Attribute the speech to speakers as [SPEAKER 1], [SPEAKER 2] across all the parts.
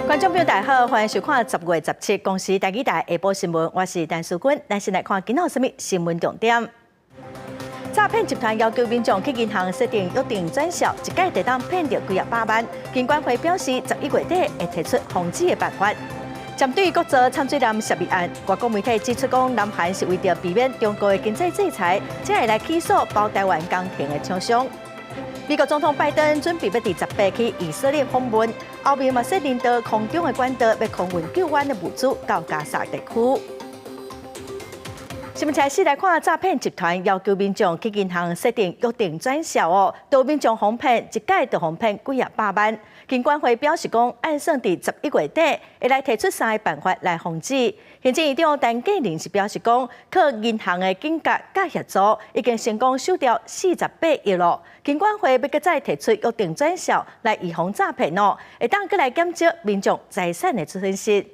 [SPEAKER 1] 觀眾朋友大家好，歡迎收看10月17公視台語台下晡新聞，我是陳淑君。咱先來看今仔有啥物新聞重點。詐騙集團要求民眾去銀行設定約定轉數，一擺就當騙著幾仔百萬。金管會表示，11月底會提出防止的辦法。針對國造摻水艦涉密案，外國媒體指出講，南韓是為著避免中國的經濟制裁，才會來起訴包台灣工程的廠商。美國總統拜登準備欲佇18去以色列訪問，後面嘛設人道空中的管道，欲空運救援的物資到加薩地區。新聞開始來看，詐騙集團要求民眾去銀行設定約定轉數哦，予民眾予騙，一擺就予騙幾仔百萬。金管會表示講，按算佇11月底會來提出三个辦法來防止。行政院長陳建仁是表示講，靠銀行的警覺佮協助，已經成功收掉48億囉。金管會欲閣再提出約定轉數來預防詐騙哦，會當閣來減少民眾財產的損失。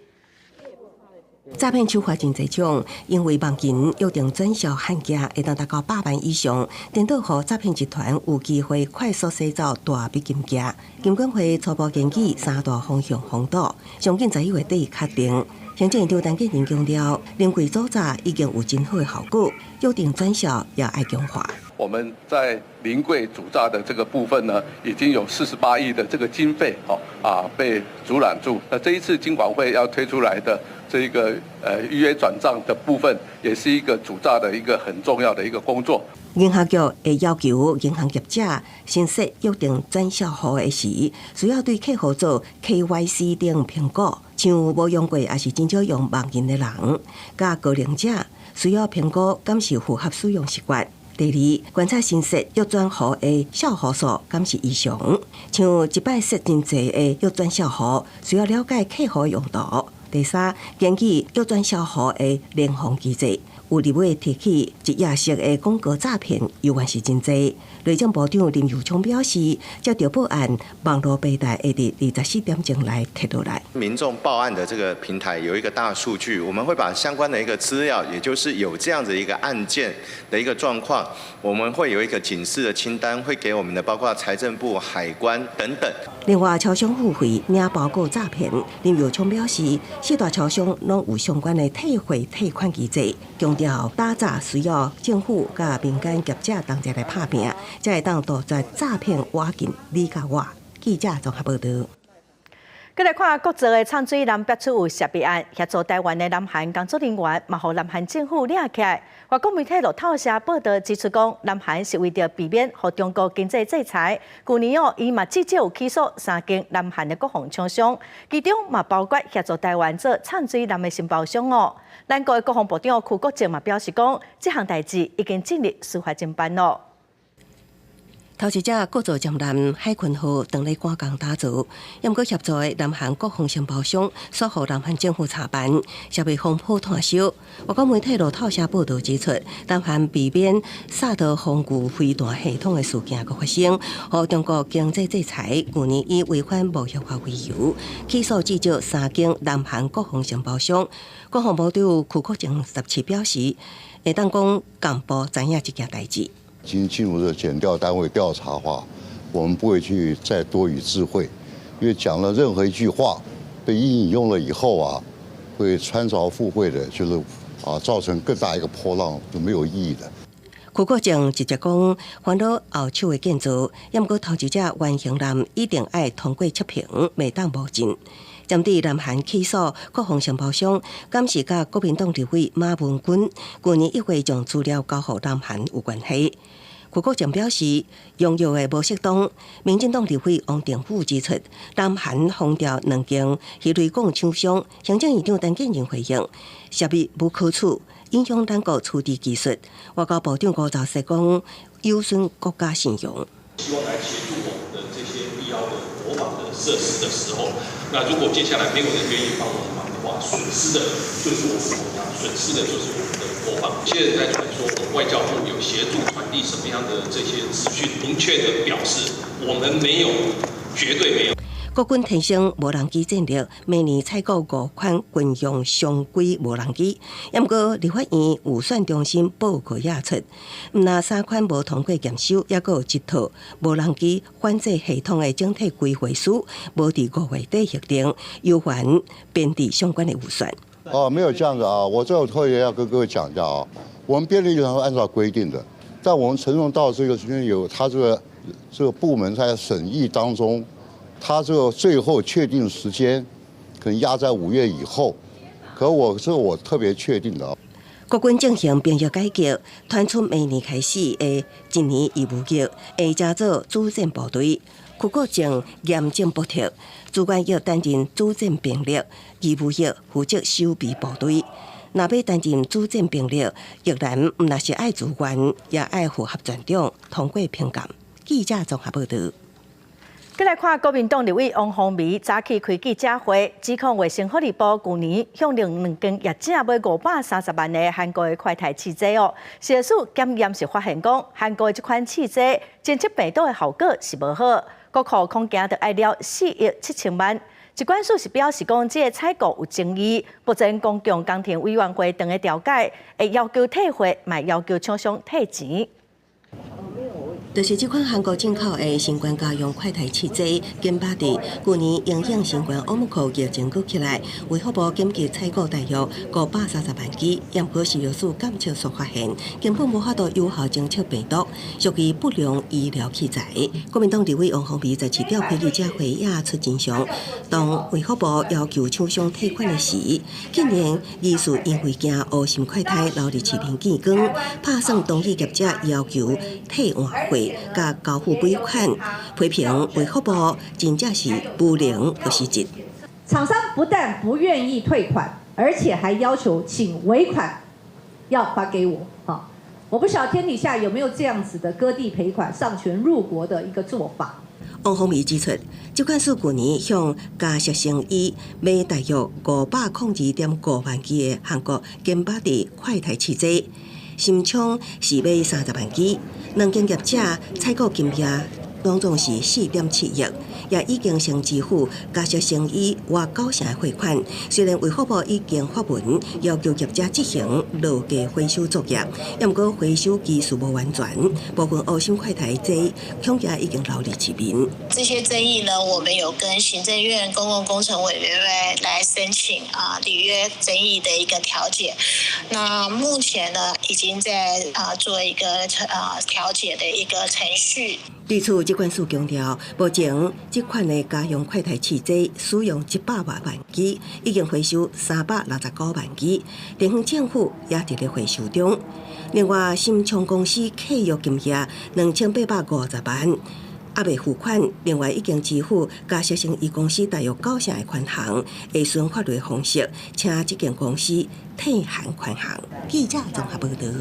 [SPEAKER 2] 詐騙手法真濟種，因為網銀約定轉數限額會當達到百萬以上，顛倒予詐騙集團有機會快速洗走大筆金額。金管會初步研擬三大方向防堵，上緊11月底確定。行政院長陳建仁強調，臨櫃阻詐已經有真好的效果，約定轉數也愛強化。
[SPEAKER 3] 我們在臨櫃阻詐的這個部分呢，已經有48億的這個經費，被阻攔住。那這一次金管會要推出來的這一個預約轉賬的部分，也是一個阻詐的一個很重要的一個工作。
[SPEAKER 2] 銀行局會要求銀行業者新設約定轉數戶的時，需要對客戶做 KYC 等評估，像無用過抑是真少用網銀的人，佮高齡者需要評估敢是符合使用習慣。第二，觀察新設約轉戶的數戶數敢是異常，像一擺設真濟的約轉數戶，需要了解客戶用途。第三，根據約轉數戶的聯防機制，有立委提起一頁式的廣告詐騙，猶原是真濟。內政部長林右昌表示，接著報案，網路平台會佇24點鐘內提落來。
[SPEAKER 4] 民眾報案的這個平台有一個大數據，我們會把相關的一個資料，也就是有這樣子一個案件的一個狀況，我們會有一個警示的清單，會給我們的包括財政部、海關等等。
[SPEAKER 2] 另外，超商付費領包裹詐騙，林右昌表示，四大超商攏有相關的退貨退款機制，強調打詐需要政府佮民間業者同齊來拍拚，才會當杜絕詐騙挖進你佮我。記者綜合報導。
[SPEAKER 1] 閣來看國造的摻水艦爆出有涉密案，協助台灣的南韓工作人員嘛予南韓政府掠起來。外國媒體路透社報導指出，講南韓是為著避免予中國經濟制裁，舊年哦，伊嘛至少有起訴三間南韓的國防廠商，其中嘛包括協助台灣做摻水艦的承包商哦。咱國的國防部長邱國正嘛表示講，這項代誌已經進入司法偵辦囉。
[SPEAKER 2] 頭一隻國造潛艦海鯤號當咧趕工打造，毋過協助的南韓國防承包商，煞予南韓政府查辦，社會風波炭燒。外國媒體路透社報導指出，南韓避免薩德防禦飛彈系統的事件閣發生，予中國經濟制裁。舊年以違反貿易法為由，起訴至少三間南韓國防承包商。國防部長邱國正17表示，會當講共部知影這件代誌。
[SPEAKER 5] 已經進入這檢調單位調查的話，我們不會去再多予置喙，因為講了任何一句話被引用了以後啊，會穿鑿附會的，就是啊造成更大一個波浪，就沒有意義的。
[SPEAKER 2] 邱國正直接講，煩惱後手的建造，毋過頭一隻原型艦一定愛通過測評，袂當冒進。針對南韓起訴國防承包商，敢是佮國民黨立委馬文君舊年1月將資料交予南韓有關係。邱國正表示，用藥的無適當。民進黨立委王定宇指出，南韓封掉兩間魚雷管廠商，行政院長陳建仁回應，涉密無可取，影響咱國處置技術。外交部長吳釗燮講，有損國家信用。
[SPEAKER 6] 希望來協助我們的這些必要的國防的設施的時候，那如果接下來沒有人願意幫我們忙的話，損失的就是我們國家，損失的就是我們的國防。現在在傳說我們外交部有協助傳遞什麼樣的這些資訊，明確的表示我們沒有，絕對沒有。
[SPEAKER 2] 國軍提升無人機戰力，每年採購五款軍用常規無人機。毋過立法院預算中心報告也出，毋但三款無通過驗收，抑閣有一套無人機反制系統的整體規劃書，無佇5月底核定，猶還編製相關的預算。
[SPEAKER 5] 哦，沒有這樣子啊！我這特別要跟各位講一下啊，我們編列預算是按照規定的，但我們呈送到這個時間有他這個部門在審議當中。他這個最後確定時間可能壓在5月以後，可我這我特別確定的。
[SPEAKER 2] 國軍進行兵役改革，傳出明年開始的一年義務役會加做主戰部隊，區國正嚴正駁斥，主管要擔任主戰兵力，義務役負責守備部隊。若欲擔任主戰兵力，役男毋但是愛自願，也愛符合專長，通過評鑑。記者綜合報導。
[SPEAKER 1] 閣來看國民黨立委王鴻薇早起開記者會，指控衛生福利部舊年向兩間業者買530萬的韓國的快篩試劑哦，食藥署檢驗時發現講，韓國的這款試劑偵測病毒的效果是無好，國庫恐驚著愛了4億7千萬。疾管署是表示講，這個採購有爭議，目前公共工程委員會正咧調解，會要求退貨，嘛要求廠商退錢。
[SPEAKER 2] 就是這款韓國進口的新冠家用快篩試劑，緊巴佇舊年因應新冠奧密克戎疫情閣起來，衛福部緊急採購大約530萬支，毋過食藥署檢測所發現，根本無法度有效偵測病毒，屬於不良醫療器材。國民黨立委王鴻薇在市長開記者會也出真相，當衛福部要求廠商退款的時，竟然疑似因為驚烏心快篩流佇市面見光，拍算同意業者要求退換貨。佮交付尾款，批評衛福部真正是無能閣失職。
[SPEAKER 7] 廠商不但不願意退款，而且還要求請尾款要還給我。哈，我不曉得天底下有沒有這樣子的割地賠款、喪權辱國的一個做法。
[SPEAKER 2] 王鴻薇指出，疾管署舊年向嘉實生醫買大約502.5萬支的韓國金巴迪快篩試劑，新廠是買30萬支，兩間業者採購金額總總是4.7億，也已經先支付嘉實生醫逾九成的貨款。雖然衛福部已經發文要求業者執行落架回收作業，毋過回收技術無完全，部分烏心快篩劑恐驚已經流入市面。
[SPEAKER 8] 這些爭議呢，我們有跟行政院公共工程委員會來申請啊履約爭議的一個調解。那目前呢，已經在啊做一個啊調解的一個程序。
[SPEAKER 2] 對此，疾管署強調，目前這款的家用快篩試劑使用100外萬支，已經回收369萬支，地方政府也佇咧回收中。另外，新昌公司契約金額2850萬，猶未付款。另外，已經支付嘉實生醫公司大約九成的款項，會循法律方式請這間公司退還款項。記者綜合報導。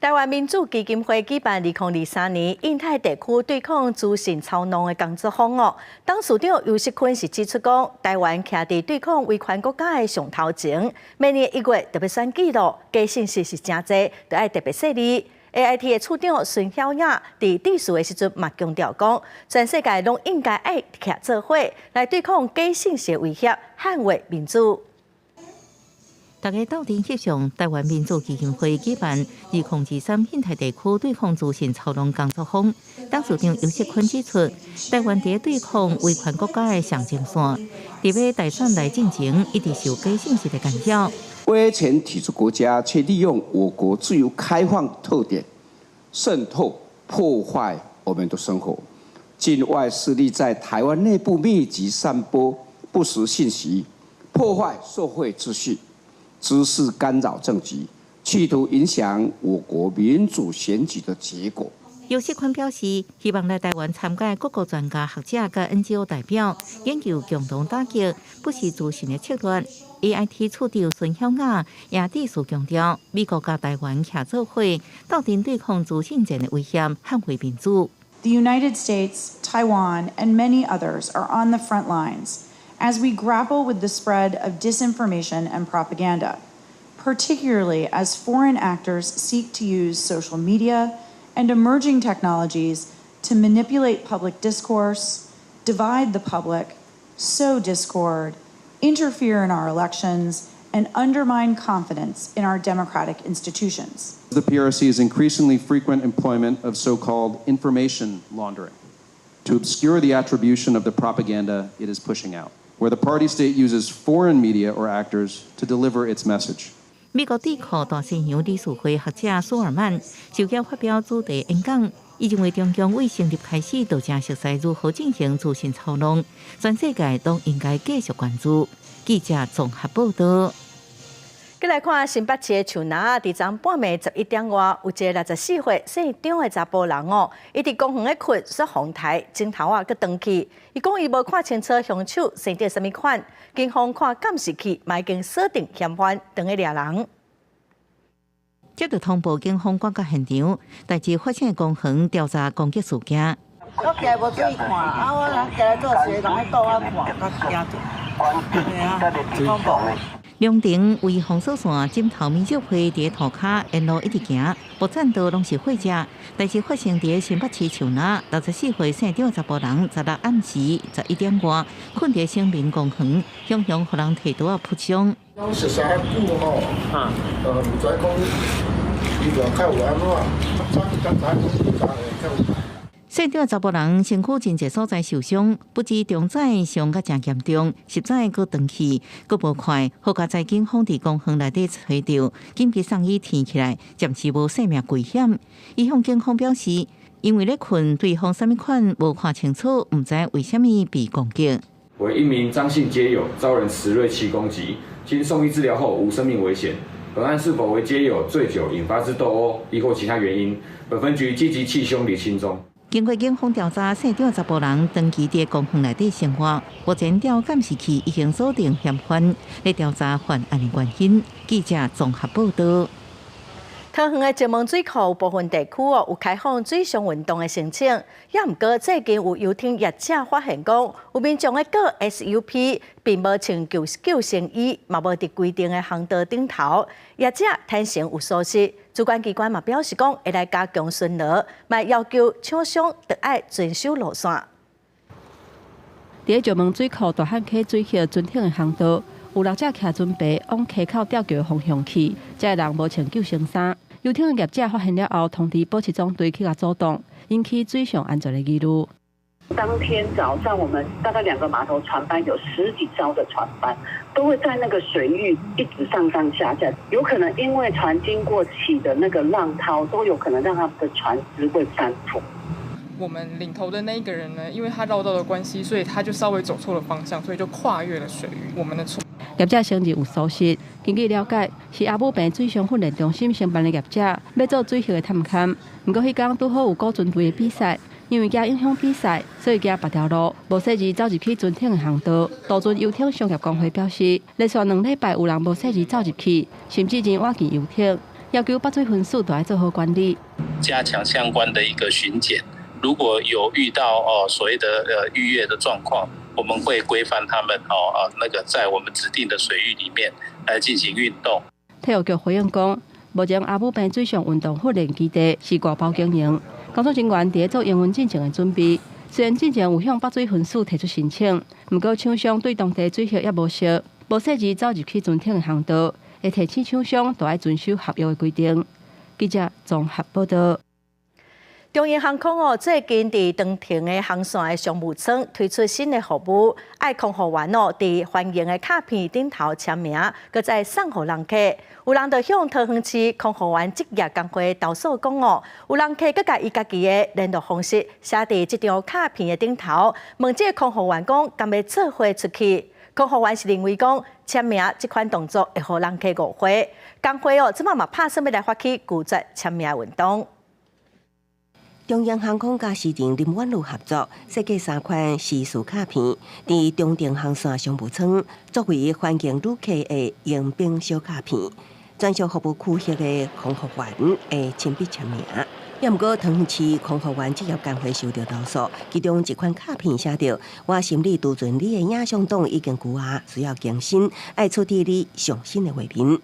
[SPEAKER 1] 台灣民主基金會舉辦2023年印太地區對抗資訊操弄的工作坊哦。董事長游錫堃是指出講，台灣徛佇對抗威權國家的上頭前，明年1月著欲選舉囉，假信息是誠濟，著愛特別細膩。AIT 的處長孫曉雅佇致辭的時陣嘛強調講，全世界攏應該愛徛做伙來對抗假信息威脅，捍衛民主。
[SPEAKER 9] 大家鬥陣翕相，台灣民主基金會舉辦2023印太地區對抗資訊操弄工作坊，董事長游錫堃指出，台灣佇對抗威權國家的上前線，佇欲大選來進前，一直受假信息的干擾。
[SPEAKER 10] 威權體制國家卻利用我國自由開放特點，滲透破壞我們的生活。境外勢力在台灣內部密集散播不實信息，破壞社會秩序。滋事干擾政局，企圖影響我國民主選舉的結果。
[SPEAKER 9] 游錫堃表示，希望來台灣參加各國專家學者佮 NGO 代表，研究共同打擊不實資訊的策略。AIT 處長孫曉雅也致辭強調，美國佮台灣徛做伙，鬥陣對抗資訊戰的威脅，捍衛民主。
[SPEAKER 11] The United States, Taiwan, and many others are on the front lines as we grapple with the spread of disinformation and propaganda, particularly as foreign actors seek to use social media and emerging technologies to manipulate public discourse, divide the public, sow discord, interfere in our elections, and undermine confidence in our democratic institutions.
[SPEAKER 12] The PRC's increasingly frequent employment of so-called information laundering to obscure the attribution of the propaganda it is pushing out, where the party state uses foreign media or actors to deliver its message.
[SPEAKER 9] 美國智庫大西洋理事會學者舒爾曼受邀發表主題演講，伊認為中共對成立開始就誠熟似如何進行資訊操弄，全世界都應該繼續關注。記者綜合報道。
[SPEAKER 1] 閣來看新北市的樹林，佇昨半暝11點外，有一个64歲姓張的查埔人哦，伊佇公園咧睏，煞予風颱枕頭仔閣斷去。伊講伊無看清楚兇手生做啥物款，警方看監視器，嘛已經鎖定嫌犯，等咧掠人。
[SPEAKER 9] 接到通報，警方趕到現場，代誌發生的公園調查攻擊事件。
[SPEAKER 13] 我徛無注意看，啊，我人行來做事，人咧倒我看，較驚著。對啊，恐怖。
[SPEAKER 9] 兩頂為封鎖線枕頭面積會佇塗跤沿路一直行，無棧道攏是血跡。代誌發生佇新北市樹林，64歲姓張的查埔人，16暗時11點外，睏佇省民公園，雄雄予人提刀仔撲傷。
[SPEAKER 14] 熟似較久吼，毋知講伊外口有按怎，早才知影講伊較有。
[SPEAKER 9] 姓張的查埔人身軀真濟所在受傷，不止中指傷甲誠嚴重，食指閣斷去，閣無快，好佳哉警方佇公園內底揣著，緊急送醫天起來，暫時無性命危險。伊向警方表示，因為咧睏，對方啥物款無看清楚，毋知為啥物被攻擊。
[SPEAKER 15] 為一名張姓街友遭人持銳器攻擊，經送醫治療後無生命危險。本案是否為街友醉酒引發之鬥毆，抑或其他原因？本分局積極緝兇釐清中。
[SPEAKER 9] 經過警方調查，姓張的查埔人長期佇公園內底生活，目前調監視器已經鎖定嫌犯，咧調查犯案的原因。記者綜合報道。
[SPEAKER 1] 桃園的石門水庫部分地區哦，有開放水上運動的申請，也毋過最近有遊艇業者發現講，有民眾咧閣 SUP 並無穿救生衣，嘛無佇規定的航道頂頭，業者坦承有疏失，主管機關嘛表示講會來加強巡邏，嘛要求廠商著愛遵守路線。
[SPEAKER 16] 佇石門水庫大漢溪水域船艇的航道，有六隻騎船白往溪口吊橋方向去，這个人無穿救生衫。遊艇的業者發現了後，通知保持總隊去共阻擋，引起水上安全的疑慮。
[SPEAKER 17] 當天早上，我們大概兩個碼頭船班有十幾艘的船班，都會在那個水域一直上上下下，有可能因為船經過起的那個浪濤，都有可能讓他們的船隻會翻覆。
[SPEAKER 18] 我們領頭的那一個人呢，因為他繞道的關係，所以他就稍微走錯了方向，所以就跨越了水域。我們的錯。
[SPEAKER 16] 業者承認有疏失，根據了解，是阿武坪水上訓練中心承辦的業者欲做水域的探勘，毋過彼工拄好有古船隊的比賽，因為驚影響比賽，所以行別條路，無細緻走入去船艇的航道。渡船遊艇商業公會表示，連續2禮拜有人無細緻走入去，甚至真倚近遊艇，要求北水分署都愛做好管理，
[SPEAKER 19] 加強相關的一個巡檢，如果有遇到哦所謂的逾越的狀況，我們會規範他們哦啊，那個在我們指定的水域裡面來進行運動。
[SPEAKER 16] 體育局回應講，目前阿武坪水上運動訓練基地是外包經營，工作人員佇咧做營運進前的準備。雖然進前有向北水分署提出申請，毋過廠商對當地水域猶無熟，無細緻走入去船艇的航道，會提醒廠商都愛遵守合約的規定。記者綜合報道。
[SPEAKER 1] 長榮航空哦，最近佇長程的航線的商務艙推出新的服務，愛空服員哦，佇歡迎的卡片頂頭簽名，閣再送予人客。有人就向桃園市空服員職業工會投訴講哦，有人客閣共伊家己的聯絡方式寫佇這張卡片的頂頭，問這個空服員講，敢欲做伙出去？空服員是認為講簽名這款動作會予人客誤會，工會哦，這擺嘛拍算欲來發起拒絕簽名運動。
[SPEAKER 2] 長榮航空佮詩人林婉如合作設計三款時事卡片，佇長程航線商務艙作為歡迎旅客的迎賓小卡片，專屬服務區域的空服員會親筆簽名。也毋過，桃園市空服員職業工會收到投訴，其中一款卡片寫著：我心裡儲存你的影像檔已經舊啊，需要更新，愛出佇你上新的畫面。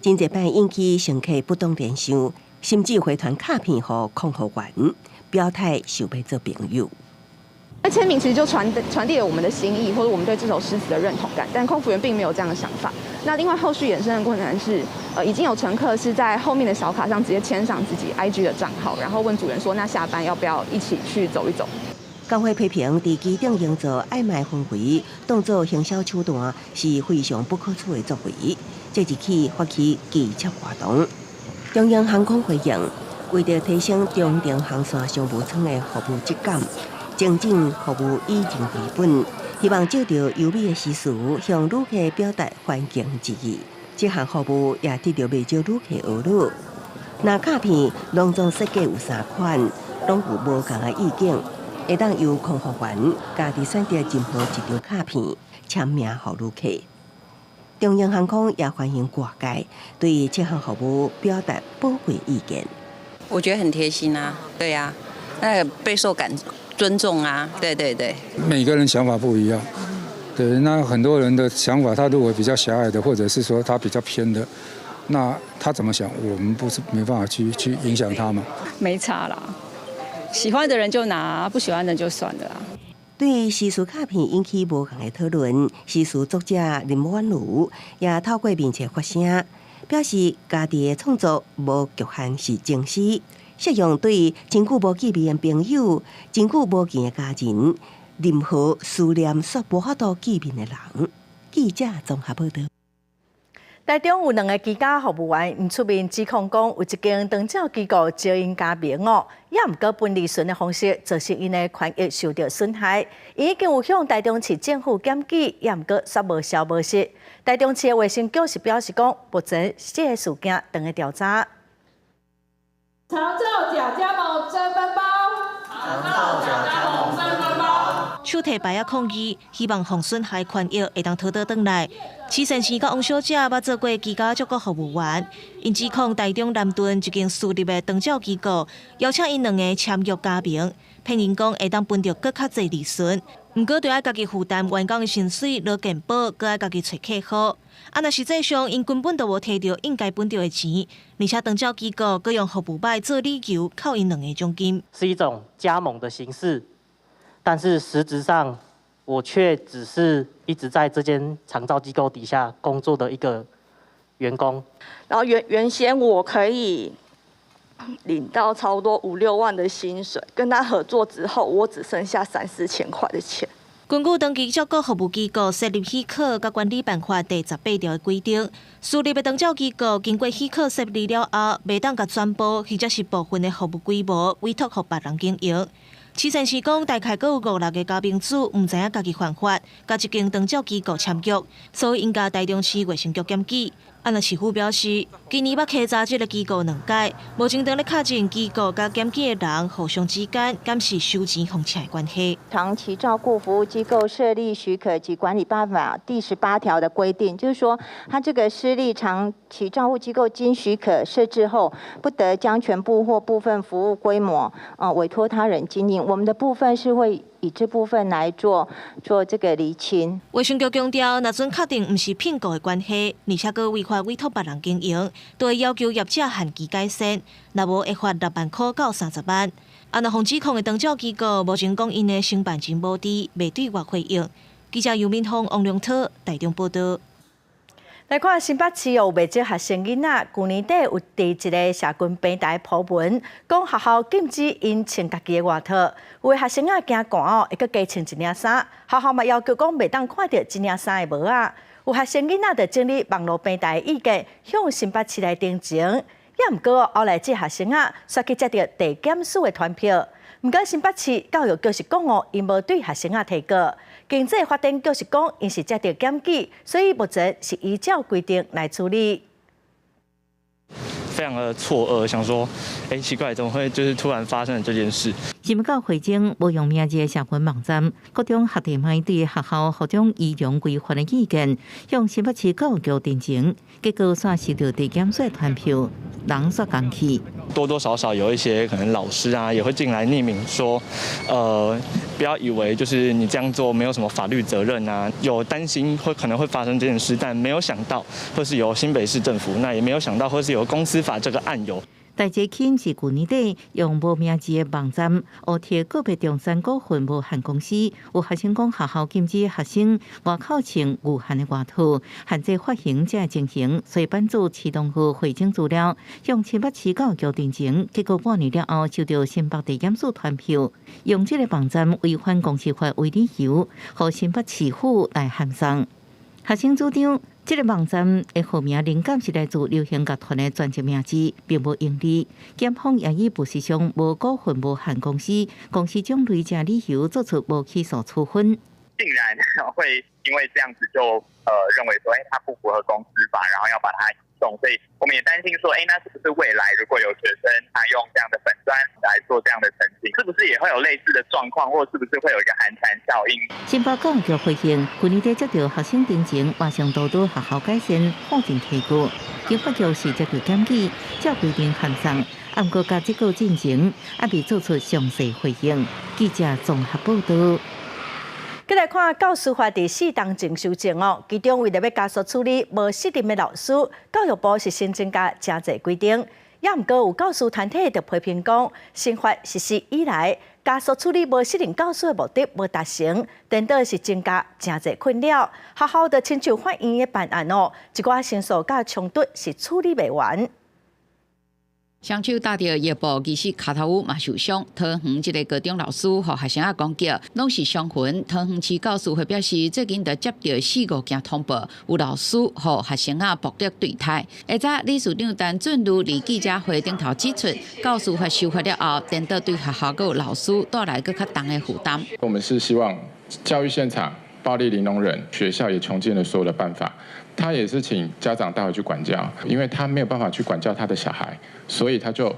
[SPEAKER 2] 真濟擺引起乘客不當聯想，甚至回傳卡片予空服員，表態想欲做朋友。
[SPEAKER 20] 那簽名其實就傳遞了我們的心意，或者我們對這首詩詞的認同感。但空服員並沒有這樣的想法。那另外後續衍生的過程是，已經有乘客是在後面的小卡上直接簽上自己 IG 的賬號，然後問組員說：那下班要不要一起去走一走？
[SPEAKER 2] 工會批評，佇機頂營造曖昧氛圍，當作行銷手段，是非常不可取的作為。即日起發起記者活動，長榮航空回應，為著提升長程航線商務艙的服務質感，精進服務以人為本，希望藉著優美的詩詞向旅客表達環境致意。這項服務也得到袂少旅客呵咾。若卡片攏總設計有三款，攏有無仝的意境，會當由空服員家己選擇任何一張卡片簽名予旅客。長榮航空也歡迎外界對這項服務表達寶貴意見。
[SPEAKER 21] 我覺得很貼心啊，對呀，那備受感尊重啊，對對對。
[SPEAKER 22] 每個人想法不一樣，對，那很多人的想法，他如果比較狹隘的，或者是說他比較偏的，那他怎麼想，我們不是沒辦法去影響他嗎？
[SPEAKER 23] 沒差啦，喜歡的人就拿，不喜歡的就算了啦。
[SPEAKER 2] 對詩詞卡片引起無仝的討論，詩詞作者林婉如也透過面冊發聲，表示家己的創作無局限是情詩，適用對真久無見面的朋友、真久無見的家人，任何思念煞無法度見面的人。記者綜合報道。
[SPEAKER 1] 台中有兩个居家服務員，𪜶出面指控講，有一間長照機構招𪜶加盟哦，也毋過分利潤的方式，造成𪜶的權益受著損害。𪜶已經有向台中市政府檢舉，也毋過煞無消無息。台中市的衛生局是表示講，目前這个事件正咧調查。
[SPEAKER 24] 長照假加盟真分包。長照假加盟真分包。
[SPEAKER 25] 手提牌仔抗議，希望予損害權益會當討得轉來。徐先生佮王小姐捌做過居家照顧服務員，𪜶指控台中南屯一間私立的長照機構邀請𪜶兩个簽約加盟，騙𪜶講會當分著閣較濟利潤，毋過著愛家己負擔員工的薪水、勞健保，閣愛家己揣客戶。啊，若實際上𪜶根本就無提著應該分著的錢，而且長照機構閣用服務歹做理由扣𪜶兩个獎金，
[SPEAKER 26] 是一種加盟的形式。但是實質上，我卻只是一直在這間長照機構底下工作的一個員工。
[SPEAKER 27] 然後原先我可以領到差不多五六萬的薪水，跟他合作之後，我只剩下三四千塊的錢。
[SPEAKER 25] 根據長期照顧服務機構設立許可佮管理辦法第18條的規定，私立的長照機構經過許可設立了後，袂當共全部或者是部分的服務規模委託予別人經營。徐先生講，大概閣有五六个加盟主毋知影家己犯法，佮這間長照機構簽約，所以𪜶共台中市衛生局檢舉。啊，若市府表示，今年捌稽查這个機構兩擺，無正當咧確認機構佮檢舉的人互相之間敢是收錢予請的關係。
[SPEAKER 28] 長期照顧服務機構設立許可及管理辦法第18條的規定，就是說，他這個私立長期照護機構經許可設置後，不得將全部或部分服務規模，委託他人經營。我們的部分是會以這部分來做這個釐清。
[SPEAKER 25] 衛生局強調，若準確定毋是聘僱的關係，而且閣違法委託別人經營，都會要求業者限期改善，若無會罰6萬塊到30萬。啊，若予指控的長照機構，目前講𪜶的承辦人無佇，未對外回應。記者尤敏峰、王良涛台中報道。
[SPEAKER 1] 來看新北市有袂少學生囡仔，舊年底有佇一个社群平台 po 文，講學校禁止𪜶穿家己的外套，有的學生仔驚寒哦，會閣加穿一領衫。學校嘛要求講袂當看著這領衫的帽仔。有學生囡仔就整理網路平台的意見，向新北市來陳情。也毋過後來這學生仔煞去接著地檢署的傳票。毋過新北市教育局是講哦，𪜶無對學生仔提告。經濟發展局是講，𪜶是接著檢舉，所以目前是依照規定來處理。
[SPEAKER 29] 非常的錯愕，想說，欸，奇怪，怎麼會就是突然發生了這件事？
[SPEAKER 9] 新北教會前無用名字的社群網站，各種學弟妹對學校服裝儀容規範的意見，向新北市教育局陳情，結果煞收著地檢署傳票，人煞仝去。
[SPEAKER 29] 多多少少有一些可能老師啊，也會進來匿名說，不要以為就是你這樣做沒有什麼法律責任啊，有擔心會可能會發生這件事，但沒有想到會是由新北市政府，那也沒有想到會是由公司法這個案由。
[SPEAKER 9] 戴捷钦是舊年底用無名字的網站烏貼個別中山股份無限公司有學生講學校禁止學生外口穿御寒的外套，限制髮型這情形，所以版主市東號匯整資料，向新北市教育局陳情，結果半年了後收到新北地檢署傳票，用這个網站違反公司法為理由，予新北市府來函送。學生主張，這个網站的號名靈感是來自流行樂團的全職名字，並無盈利。檢方也以事實上無股份無限公司，公司種類這理由作出無起訴處分。
[SPEAKER 3] 竟然會因為這樣子就認為說，他不符合公司法，然後要把它移送，所以我們也擔心說，那是不是未來如果有學生他用這樣的粉專來做這樣的澄清，是不是也會有類似的狀況，或是不是會有一個寒蟬效應？
[SPEAKER 9] 新北教育局回應，去年底接到學生陳情，馬上督導學校改善，法定提告。經發局是接到檢舉，照規定函送，毋過共這個進程，猶未做出詳細回應。記者綜合報道。
[SPEAKER 1] 繼來看教師法佇四當前修正哦，其中為著欲加速處理無適任的老師，教育部是新增加誠濟規定。也毋過有教師團體就批評講，新法實施以來，加速處理無適任教師的目的無達成，顛倒是增加誠濟困擾。學校就親像法院的辦案哦，一寡申訴佮衝突是處理袂完。
[SPEAKER 4] 雙手搭著腰部，其實跤頭趺嘛受傷。桃園這个高中老師予學生仔攻擊，攏是傷痕。桃園市教師會表示，最近就接著四五件通報，有老師予學生仔暴力對待。下早理事長陳俊如佇記者會頂頭指出，教師法修法了後，顛倒對學校佮老師帶來閣較重的負擔。
[SPEAKER 5] 我們是希望教育現場暴力零容忍，學校也窮盡了所有的辦法。他也是請家長帶回去管教，因為他沒有辦法去管教他的小孩，所以他就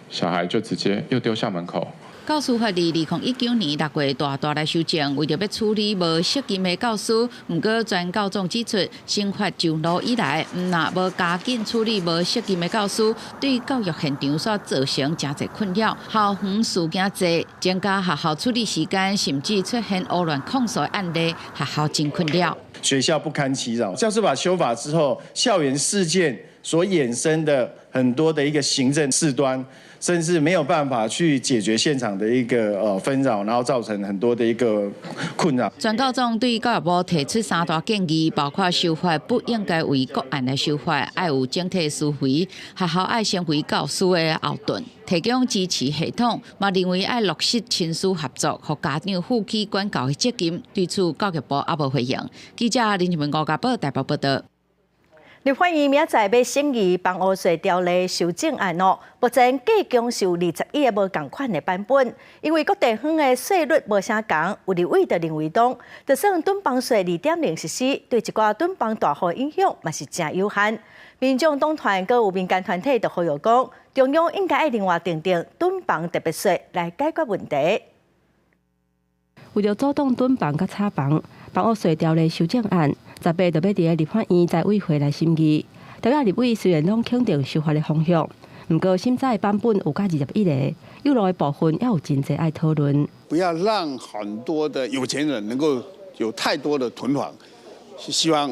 [SPEAKER 5] 小孩就直接又丟校門口。
[SPEAKER 4] 教師法佇2019年6月大大來修正，為著欲處理無適任的教師，毋過全教總指出，新法上路以來，毋若無加緊處理無適任的教師，對教育現場所造成誠濟困擾。校園事件濟，增加學校處理時間，甚至出現烏亂控訴的案例，學校真困擾。
[SPEAKER 6] 學校不堪其擾。教師法修法之後，校園事件所衍生的很多的一個行政事端，甚至沒有辦法去解決現場的一個紛擾，然後造成很多的一個困擾。
[SPEAKER 4] 全教總對教育部提出三大建議，包括修法不應該為個案來修法，愛有整體思維，學校愛成為教師的後盾，提供支持系統，嘛認為愛落實親師合作，予家長負起管教的責任。對此，教育部猶無回應。記者林志文、吳家寶台北報道。
[SPEAKER 1] 立法院明仔載欲審議房屋稅條例修正案哦，目前計共是有21个無仝款的版本，因為各地方的稅率無啥仝，有立委就認為講，就算囤房稅2.0實施，對一寡囤房大戶影響嘛是誠有限。民眾黨團閣有民間團體就呼籲講，中央應該愛另外訂定囤房特別稅來解決問題。
[SPEAKER 16] 為著阻擋囤房佮炒房，房屋稅條例修正案，18就欲佇个立法院財委會來審議。台北立委雖然攏肯定修法的方向，毋過審查的版本有佮21個，有路的部分猶有真濟愛討論。
[SPEAKER 7] 不要讓很多的有錢人能夠有太多的囤房，希望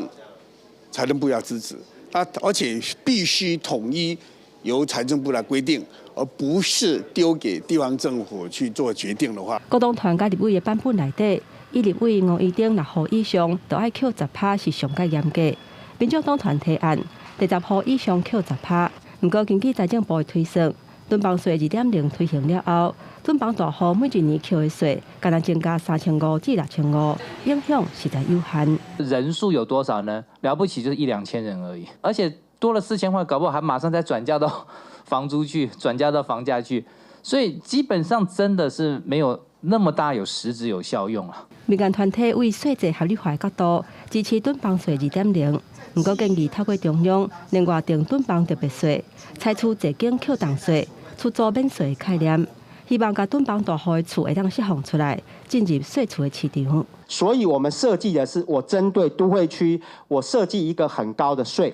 [SPEAKER 7] 財政部要支持。啊，而且必須統一由財政部來規定，而不是丟給地方政府去做決定的話。
[SPEAKER 16] 國黨團佮立委的版本內底，以立委吳怡頂六戶以上，就愛扣10%是上蓋嚴格。民眾黨團提案，第十戶以上扣10%。毋過根據財政部的推算，囤房稅2.0推行了後，囤房大戶每一年扣的稅，干焦增加3500至6500，影響實在有限。
[SPEAKER 8] 人數有多少呢？了不起就是一兩千人而已，而且多了4000塊，搞不好還馬上再轉嫁到房租去，轉嫁到房價去，所以基本上真的是沒有那麼大有實質有效用啊。
[SPEAKER 16] 民間團體為稅制合理化的角度支持囤房稅2.0，毋過建議透過中央另外訂囤房特別稅，採取濟間扣重稅、出租免稅的概念，希望共囤房大戶的厝會當釋放出來，進入細厝的市場。
[SPEAKER 10] 所以我們設計的是，我針對都會區，我設計一個很高的稅。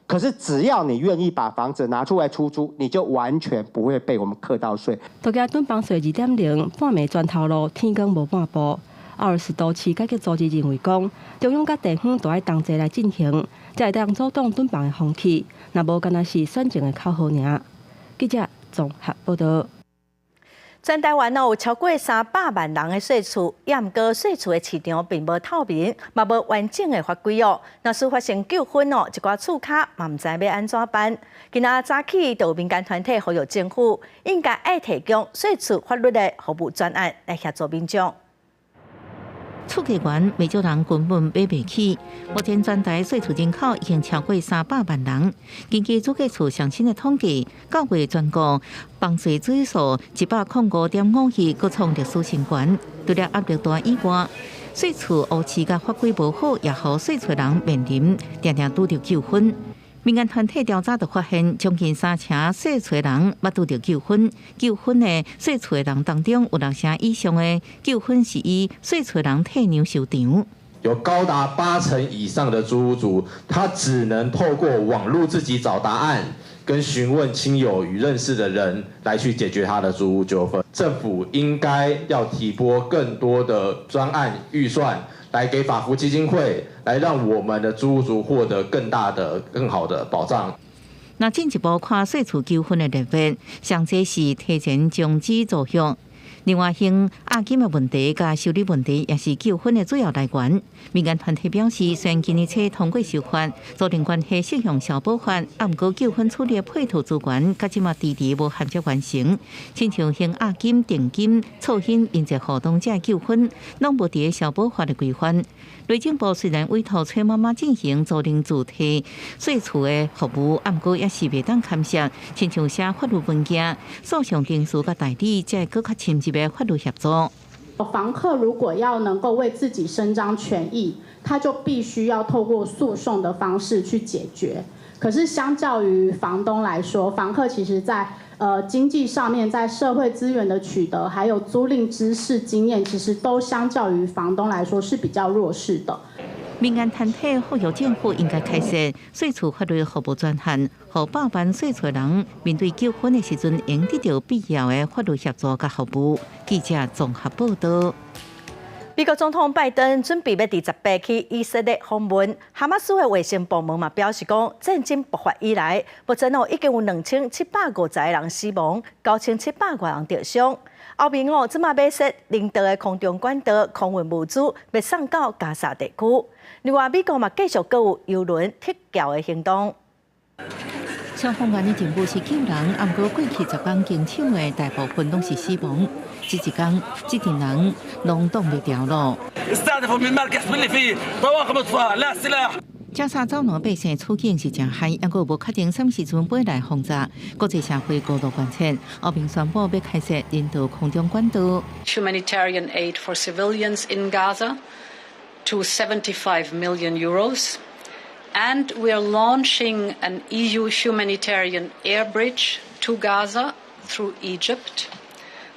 [SPEAKER 10] 可是只要你願意把房子拿出來出租，你就完全不會被我們課到稅。
[SPEAKER 16] 都驚囤房稅2.0半暝轉頭路，天光無半步。奧爾斯都市改革組織認為講，中央佮地方都愛同齊來進行，才會當阻擋囤房的風氣。若無，干焦是選情的口號爾。記者綜合報道。
[SPEAKER 1] 全台灣有超過300萬人的細厝，毋過細厝的市場並無透明，嘛無完整的法規哦。若是發生糾紛哦，一寡厝跤嘛毋知欲按怎辦。今仔早起就有民間團體呼籲政府應該愛提供細厝法律的服務專案來協助民眾。
[SPEAKER 9] 厝價懸，袂少人根本買袂起。目前全台細厝人口已經超過300萬人。根據主計處上新的統計，9月全國房稅指數105.5億，閣創歷史新高。除了壓力大以外，細厝烏市佮法規無好，也予細厝人面臨定定拄著糾紛。民間團體調查就發現，將近三成細厝人捌拄著糾紛。糾紛的細厝人當中，有六成以上的糾紛是以細厝人退讓收場。
[SPEAKER 11] 有高達八成以上的租屋族，他只能透過網路自己找答案，跟詢問親友與認識的人來去解決他的租屋糾紛。政府應該要提撥更多的專案預算，來給法扶基金會，來讓我們的租屋族獲得更大的、更好的保障。
[SPEAKER 9] 那進一步看細厝糾紛的來源，上濟是提前終止租約。另外，還押金的問題佮修理問題也是糾紛的主要來源。民間團體表示，雖然今年初通過修法，租賃關係適用消保法，毋過糾紛處理的配套資源，佮這馬遲遲無銜接完成。親像還押金、定金、錯險、人際互動這糾紛，攏無佇消保法的規範。內政部雖然委託崔媽媽進行租賃自提細厝的服務，毋過也是袂當堪設，親像寫法律文件、訴訟程序佮代理，這閣較深入的法律協助。
[SPEAKER 12] 房客如果要能夠為自己伸張權益，他就必須要透過訴訟的方式去解決。可是相較於房東來說，房客其實在經濟上面，在社會資源的取得，還有租賃知識經驗，其實都相較於房東來說是比較弱勢的。
[SPEAKER 9] 民間團體呼籲政府應該開設細厝法律服務專案，予百萬細厝人面對糾紛的時陣，會得著必要的法律協助佮服務。記者綜合報道。
[SPEAKER 1] 美國總統拜登準備欲佇18去以色列訪問，哈馬斯的衛生部門嘛表示講，戰爭爆發以來，目前哦已經有2750個人死亡，9700外人著傷。歐盟哦，這馬欲設人道的空中管道空運物資，欲送到加薩地區。另外，美國嘛繼續閣有油輪撤僑的行動。
[SPEAKER 9] 消防員的任務是救人，毋過過去10工經手的大部分攏是死亡。這一工，這陣人攏擋袂牢囉。加沙走廊百姓處境是誠歹，猶閣無確定啥物時陣飛來轟炸。國際社會高度關切，歐盟宣布欲開設人道空中管道。
[SPEAKER 13] Humanitarian aid for civilians in Gaza to €75 million. And we are launching an EU humanitarian air bridge to Gaza through Egypt.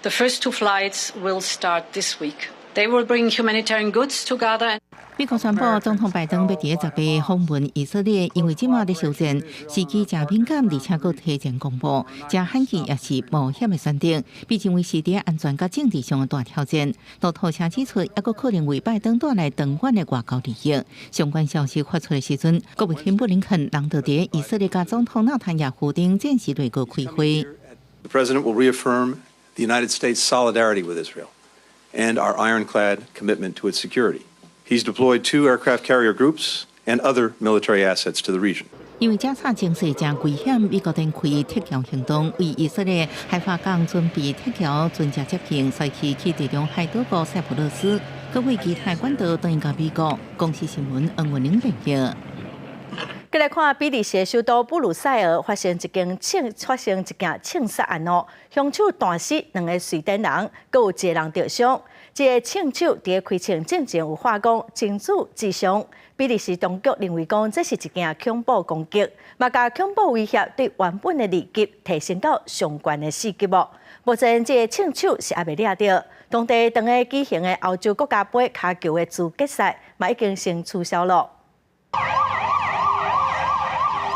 [SPEAKER 13] The first two flights will start this week. They will bring humanitarian goods to Gaza.
[SPEAKER 9] 美國宣布，總統拜登欲佇十八訪問以色列，因為這馬佇休戰，時機誠敏感，而且閣提前公布，誠罕見也是冒險的選擇，被認為是佇安全佮政治上的大挑戰。路透社指出，猶閣可能為拜登帶來長遠的外交利益。相關消息發出的時陣，國務卿布林肯人就佇以色列佮總統納坦雅胡頂戰時內閣開會。
[SPEAKER 14] The president will reaffirm the United States' solidarity with Israel and our ironclad commitment to its security. He's deployed two aircraft carrier groups and other military assets to the region.
[SPEAKER 9] 因為加沙情勢誠危險，美國展開撤僑行動，為以色列海法港準備撤僑船隻接應，隨去去地中海島國塞浦路斯，閣為其他管道轉到美國。公視新聞黃文玲報道。
[SPEAKER 1] 繼來看比利時首都布魯塞爾發生一件槍發生一件槍殺案哦，兇手彈死兩个瑞典人，閣有一个人著傷。這个槍手佇開槍進前有喊講真主至上。比利時當局認為講這是一件恐怖攻擊，嘛共恐怖威脅對原本的二級提升到上懸的四級哦。目前這个槍手是猶未掠著，當地當下舉行的歐洲國家盃跤球的資格賽嘛已經先取消了。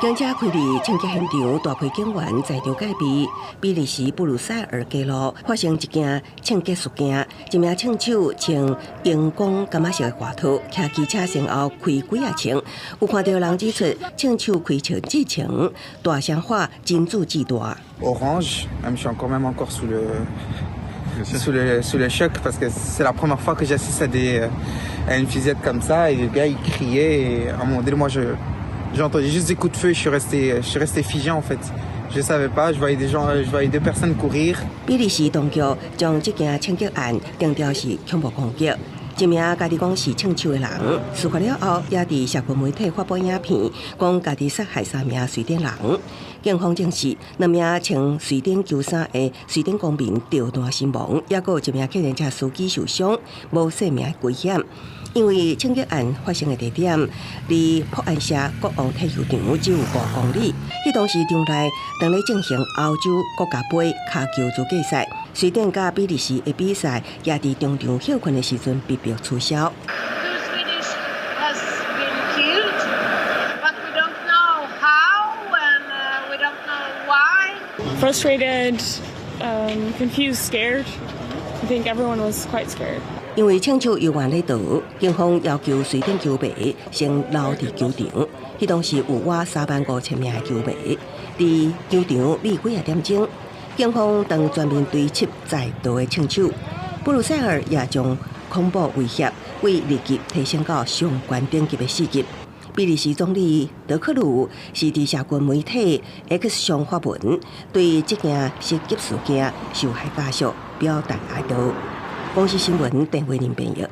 [SPEAKER 2] 警車開入槍擊現場，大批警員在場戒備。比利時布魯塞爾街路發生一件槍擊事件，一名槍手穿熒光柑仔色的外套，騎機車先後開幾仔槍。有看著人指出，槍手開槍之前大聲喊真主至大。
[SPEAKER 15] Orange, je suis encore même encore sous le choc parce que c'est la première fois que j'assiste à une fusillade comme ça et le gars il criait et à un moment donné moi j'ai entendu juste des coups de feu, je suis resté figé en fait. Je savais pas, je voyais des gens, je voyais deux personnes courir.
[SPEAKER 2] 比利時當局將這件槍擊案定調是恐怖攻擊。一名家己講是槍手的人，事發了後也佇社群媒體發布影片，講家己殺害三名瑞典人。警方證實，兩名穿瑞典球衫的瑞典公民中彈身亡，抑閣有一名計程車司機受傷，無生命危險。因為槍擊案發生的地點離普安社國王體育場只有5公里，彼當時場內當咧進行歐洲國家盃跤球資格賽，瑞典佮比利時的比賽也佇中場歇睏的時陣被迫取消。
[SPEAKER 17] Two Swedish has been killed, but we don't know how and we don't know why.
[SPEAKER 18] Frustrated, confused, scared. I think everyone was quite scared.
[SPEAKER 2] 因為槍手猶原咧逃，警方要求瑞典球迷先留佇球場。彼當時有倚3萬5千名的球迷佇球場覕幾仔點鐘，警方當全面追緝在逃的槍手。布魯塞爾也將恐怖威脅對二級提升到上懸等級的四級。比利時總理德克魯是佇社群媒體 X 上發文，對這件襲擊事件受害家屬表達哀悼。公視新聞鄧慧玲編譯。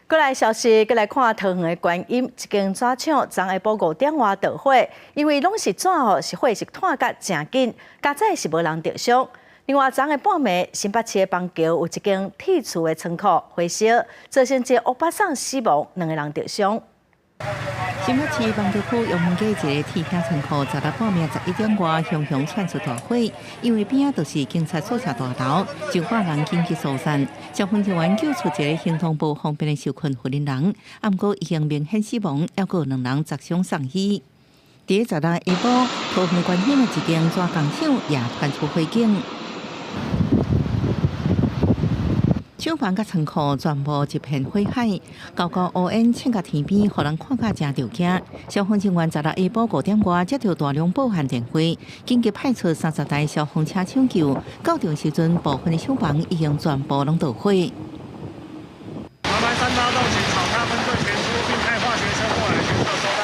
[SPEAKER 1] 過來消息，過來看桃園的觀音一間紙廠，昨下晡5點外著火，因為攏是紙哦，是火勢湠甲誠緊，佳哉是無人著傷。另外，昨下半暝，新北市的邦橋有一間鐵厝的倉庫火燒，造成一个歐巴桑死亡，兩個人著傷。
[SPEAKER 9] 新北市枋橋區陽明街一个鐵片倉庫，昨昏半暝11點外，熊熊竄出大火，因為邊仔就是警察宿舍大樓，上百人緊急疏散。消防人員救出一个行動無方便的受困婦人，毋過已經明顯死亡，猶閣有兩人砸傷送醫。佇十六下晡，桃園觀音的一間紙工廠也傳出火警。廠房佮倉庫全部一片火海，高高烏煙衝到天邊，予人看甲誠著驚。消防人員十六下晡5點外接著大量報案電話，緊急派出30台消防車搶救。到場時陣，部分的廠房已經全部攏著火。
[SPEAKER 19] 麻煩三八洞請草咖分隊全出，並派化學車過來檢測收到。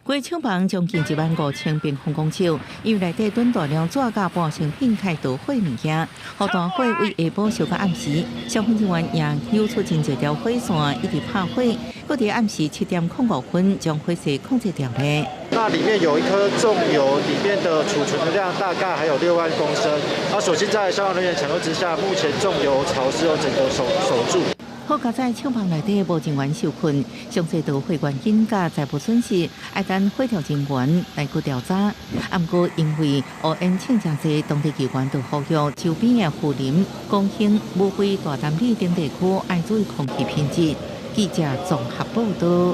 [SPEAKER 9] 規廠房將近1萬5千平方公尺，因為內底囤大量紙佮半成品開著火物件，予大火為下晡燒到暗時。消防人員也扭出真濟條火線，一直拍火，閣佇暗時7點05分將火勢控制牢咧。
[SPEAKER 20] 那裡面有一顆重油，裡面的儲存的量大概還有6萬公升。那所幸在消防人員搶救之下，目前重油槽是有整個守住。
[SPEAKER 9] 好佳哉廠房內底無人員受困，詳細著火原因佮財物損失，愛等火調人員來去調查。毋過因為烏煙衝誠濟，當地機關就呼籲周邊的富林、光興、武輝、大潭里等地區愛注意空氣品質。記者綜合報導。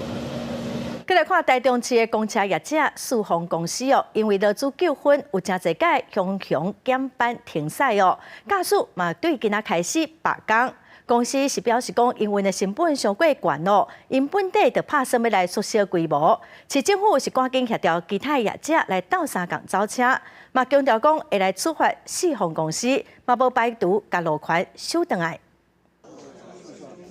[SPEAKER 1] 過來看台中市的公車業者四方公司哦，因為勞資糾紛，有誠濟擺雄雄減班停駛哦，駕駛嘛對今仔開始罷工。公司是表示講，營運的成本傷過懸咯，𪜶本底就拍算欲來縮小規模。市政府是趕緊協調其他業者來鬥相共走車，嘛強調講會來處罰四方公司，嘛無排除共路權收轉來。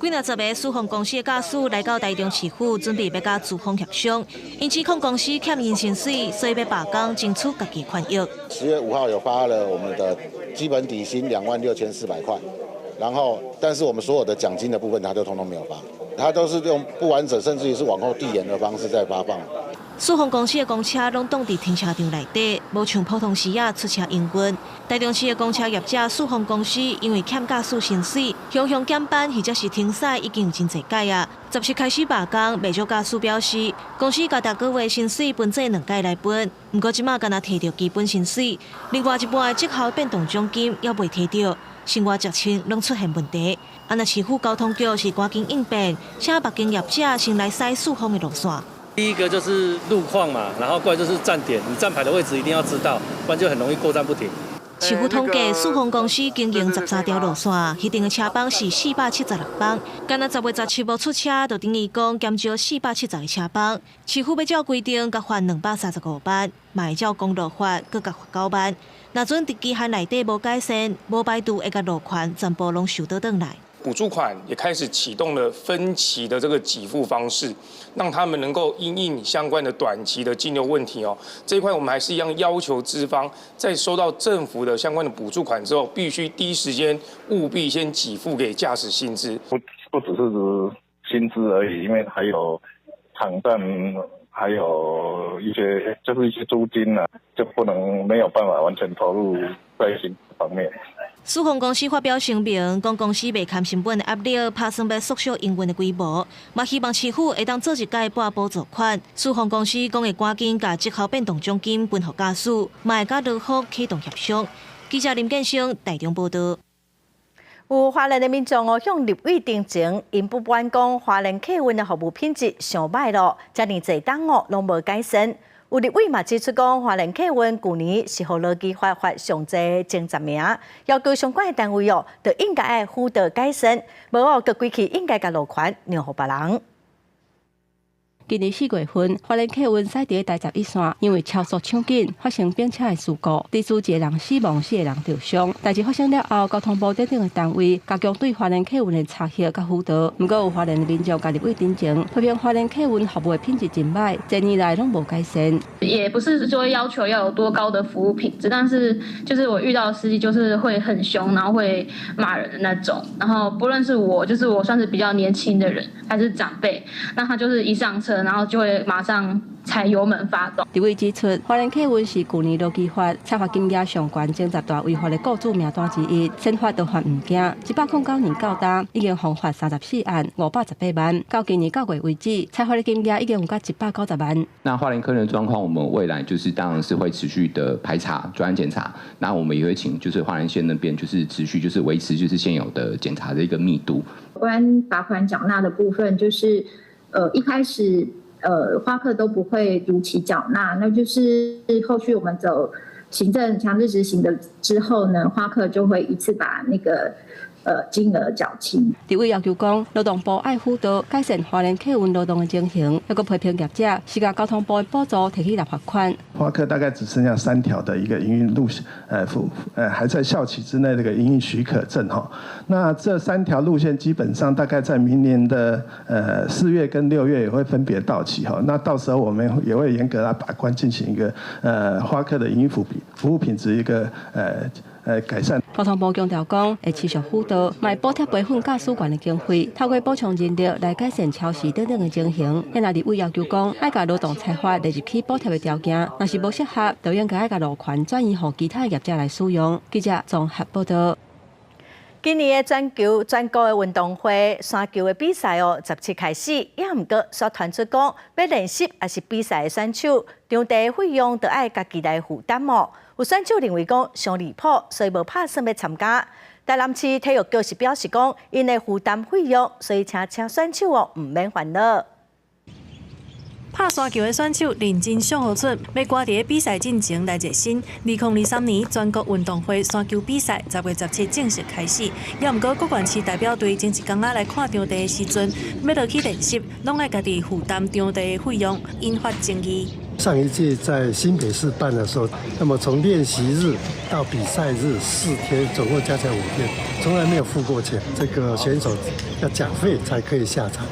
[SPEAKER 25] 幾若十个四方公司的駕駛來到台中市府，準備欲佮資方協商。𪜶指控公司欠𪜶薪水，所以欲罷工爭取家己權益。
[SPEAKER 21] 10月5號有發了我們的基本底薪26,400塊。然後，但是我們所有的獎金的部分，他就通通沒有發，他都是用不完整，甚至於是往後遞延的方式在發放。
[SPEAKER 25] 四方公司的公車攏擋佇停車場內底，無像普通時仔出車營運。台中市的公車業者四方公司因為欠駕駛薪水，雄雄減班或者是停駛已經有真濟擺啊。17開始罷工，袂少駕駛表示，公司共逐個月薪水分做兩擺來分，毋過這馬干焦提著基本薪水，另外一半的績效變動獎金猶未提著，生活食穿攏出現問題。啊，若市府交通局是趕緊應變，請別間業者先來駛四方的路線。
[SPEAKER 3] 第一個就是路況嘛，然後過來就是站點，你站牌的位置一定要知道，不然就很容易過站不停。
[SPEAKER 25] 市府統計，四方公司經營13條路線，彼定的車班是476班，干焦10月17無出車，就等於講減少470個車班。市府欲照規定，共罰235萬，嘛會照公路法，閣共罰9萬。若準佇期限內底無改善，無排除會共路權全部攏收倒轉來。
[SPEAKER 5] 補助款也開始啟動了分期的這個給付方式，讓他們能夠因應相關的短期的金流問題哦。這一塊我們還是一樣要求資方在收到政府的相關的補助款之後，必須第一時間務必先給付給駕駛薪資。
[SPEAKER 22] 不只是薪資而已，因為還有場站，還有一些就是一些租金啊，就不能沒有辦法完全投入在薪資方面。
[SPEAKER 25] 四方公司發表聲明，講公司袂堪成本的壓力，拍算欲縮小營運的規模，嘛希望市府會當做一擺撥補助款。四方公司講會趕緊共績效變動獎金分予駕駛，嘛會佮勞福啟動協商。記者林建生台中報導。
[SPEAKER 1] 有花蓮的民眾哦，向立委陳情，𪜶不滿講花蓮客運的服務品質傷䆀囉，遮爾濟冬哦攏無改善。有立委嘛指出講，花蓮客運舊年是予勞基法罰上濟前10名，要求相關的單位哦，就應該愛輔導改善，無哦，閣規氣應該共路權讓予別人。
[SPEAKER 16] 今年4月份，花蓮客運駛佇台11線，因為超速搶緊，發生並車的事故，致使一個人死亡，四個人受傷。代誌發生了後，交通部等等的單位加強對花蓮客運的查核佮輔導。毋過有花蓮的民眾共立委陳情，批評花蓮客運服務的品質真䆀，濟年來攏無改善。
[SPEAKER 23] 也不是說要求要有多高的服務品質，但是就是我遇到的司機就是會很兇，然後會罵人的那種。然後不論是我，就是我算是比較年輕的人，還是長輩，那他就是一上車，然後就會馬上踩油門發動。
[SPEAKER 16] 立委指出，花蓮客運是舊年勞基法裁罰金額上懸前10大違法的雇主名單之一，先罰都罰毋驚。109年到今已經予罰34案，518萬。到今年9月為止，裁罰的金額已經有到190萬。
[SPEAKER 24] 那花蓮客運的狀況，我們未來就是當然是會持續的排查、專案檢查。那我們也會請就是花蓮縣那邊就是持續就是維持就是現有的檢查的一個密度。
[SPEAKER 26] 關罰款繳納的部分，就是一開始花客都不會如期繳納，那就是後續我們走行政強制執行的之後呢，花客就會一次把那個金額繳清。
[SPEAKER 16] 立委要求講，勞動部愛輔導改善花蓮客運勞動的情形，抑閣批評業者是共交通部的補助提去納罰款。
[SPEAKER 27] 花客大概只剩下3條的一個營運路線，還在效期之內的一個營運許可證哈。那這3條路線基本上大概在明年的4月跟6月也會分別到期哈。那到時候我們也會嚴格來把關，進行一個花客的營運服務品質一個改善。
[SPEAKER 16] 交通部強調講，會持續輔導，嘛會補貼培訓駕駛員的經費，透過補充人力來改善超時等等的情形。若立委要求講，愛共勞動裁罰列入去補貼的條件，若是無適合，就應該愛共路權轉移予其他業者來使用。記者綜合報導。
[SPEAKER 1] 今年的全球全國的運動會山球的比賽哦，17開始，也毋過煞傳出講，欲練習抑是比賽的選手，場地費用著愛家己來負擔哦。有選手認為講傷離譜，所以無拍算欲參加。台南市體育局是表示講，𪜶會負擔費用，所以請選手哦，毋免煩惱。
[SPEAKER 28] 拍山球的選手認真上好出，欲趕佇比賽進前來熱身。2023年全國運動會山球比賽10月17正式開始，也毋過各縣市代表隊前一工仔來看場地的時陣，欲落去練習，攏愛家己負擔場地的費用，引發爭議。
[SPEAKER 29] 上一屆在新北市辦的時候，那麼從練習日到比賽日4天，總共加起來5天，從來沒有付過錢。這個選手要繳費才可以下場，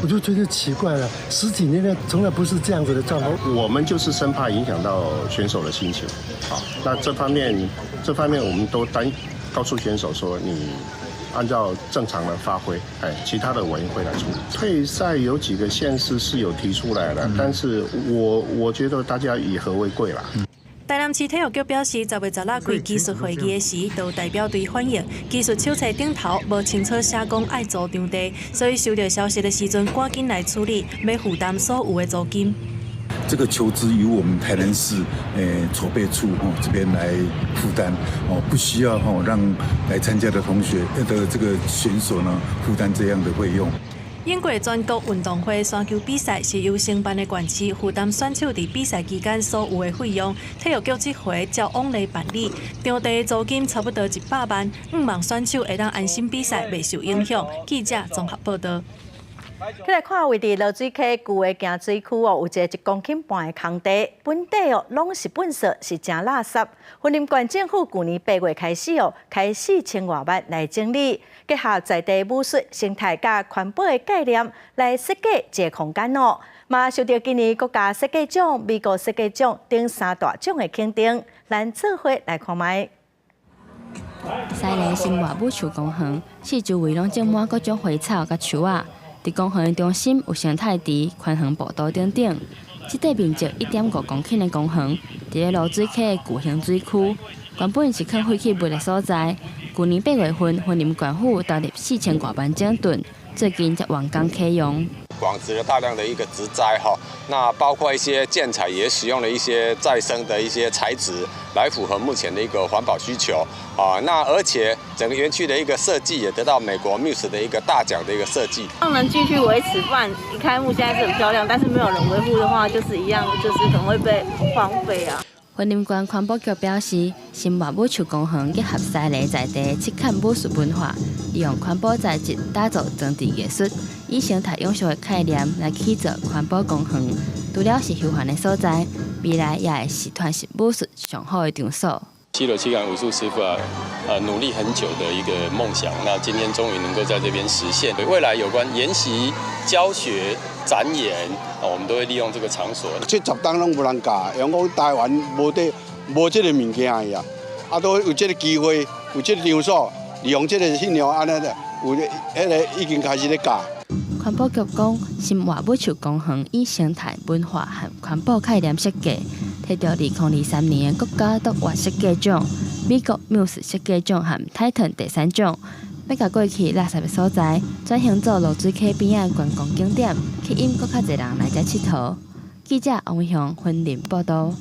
[SPEAKER 29] 我就覺得奇怪了，十幾年來從來不是這樣子的狀況。
[SPEAKER 30] 我們就是生怕影響到選手的心情，好，那這方面我們都單告訴選手說，你按照正常的發揮，哎，其他的委員會來處理。退賽有幾個縣市是有提出來的，但是我覺得大家以和為貴啦。
[SPEAKER 28] 台南市體育局表示，10月16開技術會議的時，就有代表隊反映，技術手冊頂頭無清楚寫講愛租場地，所以收到消息的時陣，趕緊來處理，欲負擔所有的租金。
[SPEAKER 31] 這個球資由我們台南市籌備處哦這邊來負擔哦，不需要哈讓來參加的同學的這個選手呢負擔這樣的費用。
[SPEAKER 28] 英國全國運動會山球比賽是由承辦的縣市負擔選手佇比賽期間所有的費用，體育局這回照往例辦理，場地租金差不多100萬，向望選手會當安心比賽，袂受影響。記者綜合報道。
[SPEAKER 1] 去來看，位佇濁水溪舊的行水區哦，有一個1.5公頃的空地，本底哦攏是糞埽，是誠垃圾。雲林縣政府舊年8月開始哦，開4000外萬來整理，結合在地武術、生態佮環保的概念來設計這個空間哦，嘛受著今年國家設計獎、美國設計獎等三大獎的肯定。咱做伙來看覓。
[SPEAKER 4] 西螺新活武術公園四周圍攏種滿各種花草佮樹仔。佇公園中心有生態池、寬敞步道等等。這塊面積1.5公頃的公園，佇咧濁水溪的舊行水區，原本是囥廢棄物的所在。舊年8月份，雲林縣府投入4000外萬整頓，最近才完工啟用。
[SPEAKER 6] 廣植了大量的一個植栽哈，那包括一些建材也使用了一些再生的一些材質，來符合目前的一個環保需求啊。那而且整個園區的一個設計也得到美國 Muse 的一個大獎的一個設計。
[SPEAKER 7] 能繼續維持，不然一開幕現在是很漂亮，但是沒有人維護的話，就是一樣，就是可能會被荒廢啊。
[SPEAKER 4] 雲林縣環保局表示，新活武術公園結合西螺在地七崁武術文化，利用環保材質打造裝置藝術，以生態永續的概念來起造環保公園。除了是休閒的所在，未來也會是傳習武術上好的場所。
[SPEAKER 8] 西螺七崁武術師傅啊，努力很久的一個夢想，那今天終於能夠在這邊實現。未來有關研習、教學、展演，啊，我們都會利用這個場所。
[SPEAKER 10] 70冬攏無人教，因為講台灣無得無這個物件呀，啊，都有這個機會，有這個場所，利用這個信仰，按呢，有彼個已經開始咧教。
[SPEAKER 4] 環保局講，新活武術公園以生態、文化和環保概念設計，提著2023年的國家卓越設計獎、美國繆斯設計獎和泰坦第三獎，欲共過去垃圾的所在轉型做濁水溪邊仔觀光景點，吸引閣較濟人來遮𨑨迌。記者王雄雲林報道。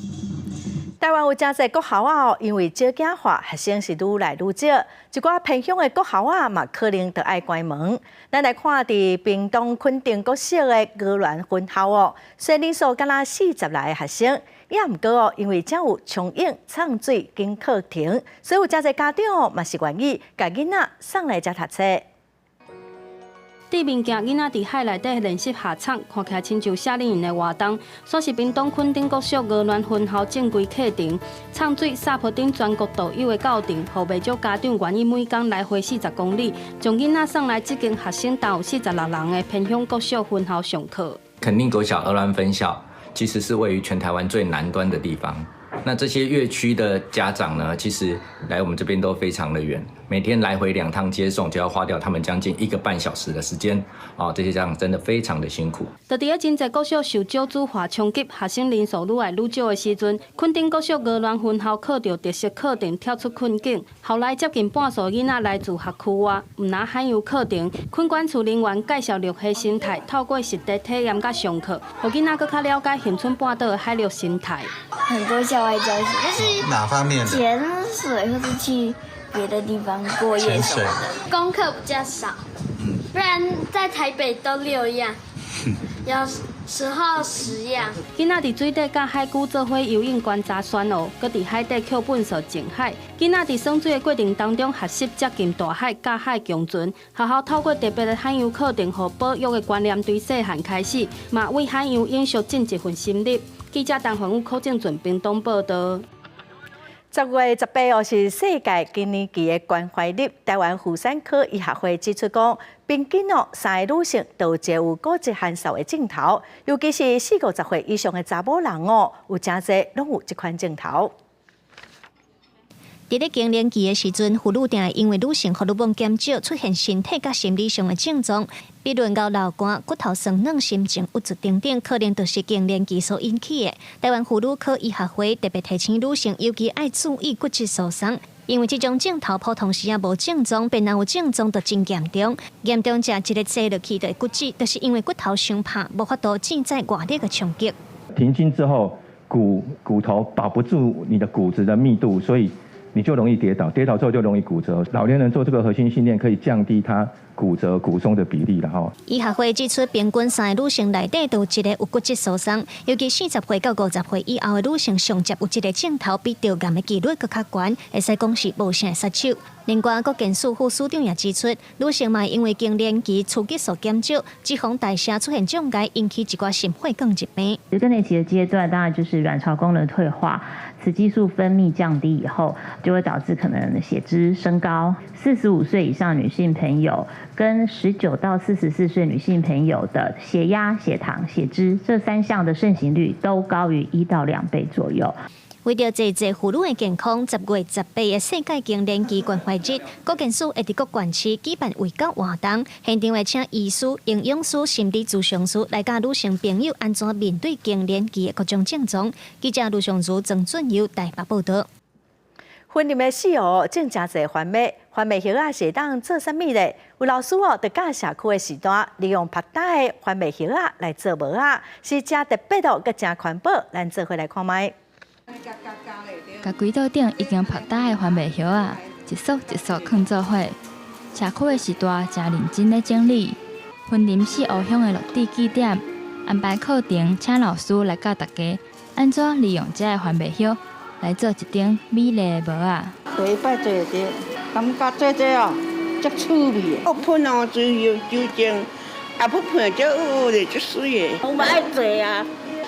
[SPEAKER 1] 台灣有誠濟國校仔，因為少子化，學生是愈來愈少，一寡偏鄉的國校仔嘛，可能著愛關門。咱來看佇屏東墾丁國小的鵝鑾分校哦，雖然人數敢若40來个學生，也毋過哦，因為遮有暢泳、藏水等課程，所以有誠濟家長嘛是願意共囡仔送來遮讀冊。
[SPEAKER 11] 對面鏡囡仔佇海內底練習下氅，看起來親像夏令營的活動。煞是屏東墾丁國小鵝鑾分校正規課程，藏水、SUP 等全國獨有的教程，予袂少家長願意每工來回40公里，將囡仔送來這間學生達有46人的偏鄉國小分校上課。
[SPEAKER 12] 墾丁國小鵝鑾分校其實是位於全台灣最南端的地方。那這些越區的家長呢，其實來我們這邊都非常的遠，每天來回兩趟接送就要花掉他們將近1個半小時的時間，啊，這些家長真的非常的辛苦。
[SPEAKER 11] 就佇咧真濟國小受少子化衝擊，學生人數愈來愈少的時陣，墾丁國小鵝鑾分校靠著特色課程跳出困境，校內接近半數囡仔來自學區外，毋但海洋課程，墾管處人員介紹綠海生態，透過實地體驗佮上課，予囡仔閣較了解恆春半島的海陸生態。
[SPEAKER 13] 很多校外教學，就是
[SPEAKER 14] 哪方面的？
[SPEAKER 13] 潛水或是去別的地方過夜什麼的。功課比較少，不然在台北都6樣，有時候10樣。
[SPEAKER 11] 囡仔佇水底佮海龜做伙游泳觀察珊瑚，閣佇海底抾糞埽淨海。囡仔佇耍水的過程當中學習接近大海、佮海共存。學校透過特別的海洋課程，予保育的觀念對細漢開始，嘛為海洋永續盡一份心力。記者陳環宇、柯正俊屏東報道。
[SPEAKER 1] 10月18號是世界更年期的關懷日。台灣婦產科醫學會指出講，平均哦，三个女性都有一個有骨質稀疏的症頭，尤其是四五十歲以上的查某人哦，有誠濟攏有這款症頭。
[SPEAKER 15] 佇咧更年期的時陣，婦女定會因為女性荷爾蒙減少，出現身體佮心理上的症狀，比如𠢕流汗、骨頭酸軟、心情鬱卒等等，可能都是更年期所引起的。台灣婦女科醫學會特別提醒女性，尤其愛注意骨質疏鬆，因為這種症頭普通時仔無症狀，變若有症狀就真嚴重。嚴重者一个坐落去就會骨折，就是因為骨頭傷拍，無法度承載外力的衝擊。
[SPEAKER 17] 停經之後，骨頭保不住你的骨質的密度，所以
[SPEAKER 2] 你就容易跌倒，跌倒之後就容易骨折。老年人做這個核心訓練，可以降低他骨折、骨鬆的比例啦。吼。
[SPEAKER 15] 醫學會指出，平均三个女性內底都有一个有骨質疏鬆，尤其40歲到50歲以後的女性，上接有這个症頭，比著癌的幾率閣較懸，會使講是無聲殺手。另外，國健署副署長也指出，女性嘛因為更年期雌激素減少，脂肪代謝出現障礙，引起一寡心血管疾病。
[SPEAKER 3] 更年期的階段，當然就是卵巢功能退化，雌激素分泌降低以後，就會導致可能血脂升高。45歲以上女性朋友跟19到44歲女性朋友的血壓、血糖、血脂這三項的盛行率都高於1到2倍左右。
[SPEAKER 15] 為著濟濟婦女的健康，10月18的世界更年期關懷日，國健署會佇各縣市舉辦衛教活動，現場會請醫師、營養師、心理諮商師來教女性朋友按怎面對更年期的各種症狀。記者盧尚如、曾俊佑台北報導。
[SPEAKER 1] 雲林的四湖種誠濟番麥，番麥葉仔是會當做啥物咧？有老師哦，佇教社區的時段，利用曝焦的番麥葉仔來做帽仔，是誠特別哦，閣誠環保。咱做伙來看覓。
[SPEAKER 4] 共規桌頂已經曝焦的番麥葉仔，一束一束囥做伙。社區的時代誠認真咧整理。雲林四湖鄉的樂智據點安排課程，請老師來教大家按怎利用這个番麥葉來做一頂美麗的帽仔。
[SPEAKER 5] 第一擺做的，感覺做這哦，足趣味。
[SPEAKER 9] 我噴哦，就有酒精，啊不噴就烏的就水的。
[SPEAKER 14] 我們愛做啊。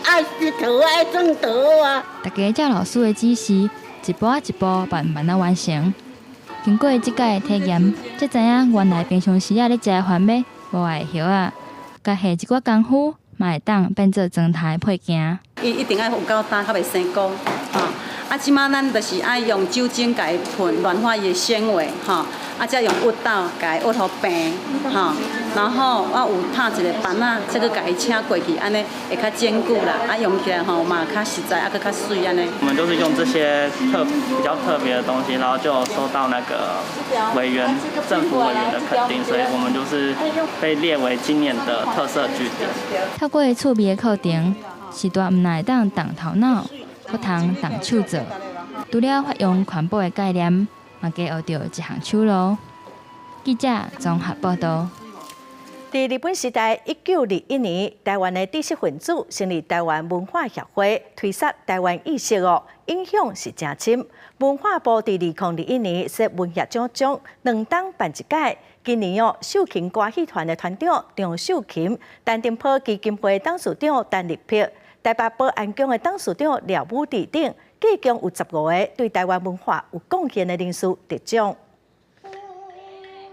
[SPEAKER 14] 愛洗頭，愛種頭啊！
[SPEAKER 4] 大家照老師的指示，一步一步慢慢仔完成。經過這擺的體驗，才知影原來平常時仔咧食的番麥無愛的葉仔，共下一寡工夫，嘛會當變做妝頭的配件。
[SPEAKER 17] 伊一定愛有夠焦，較袂生菇，吼。啊，這擺咱就是愛用酒精共伊噴，軟化伊的纖維，吼。啊，再用鬱豆共伊鬱予平，吼。然後我有拍一個板仔，再閣共伊請過去，按呢會較堅固啦。啊，用起來吼嘛較實在，啊，閣較媠按呢。
[SPEAKER 18] 我們就是用這些比較特別的東西，然後就受到那個委員、政府委員的肯定，所以我們就是被列為今年的特色據點。
[SPEAKER 4] 透過趣味的課程，時代毋但會當動頭腦，閣通動手做。除了發揚環保的概念，嘛加學著一項手路。記者綜合報導。
[SPEAKER 1] 佇日本時代，1921年，台灣的知識分子成立台灣文化協會，推捒台灣意識哦，影響是誠深。文化部佇2021年設文協獎獎，兩冬辦一屆。今年哦，秀琴歌戲團的團長張秀琴，陳澄波基金會董事長陳立碧，台北保安宮的董事長廖武智等，計共有15個對台灣文化有貢獻的人士得獎。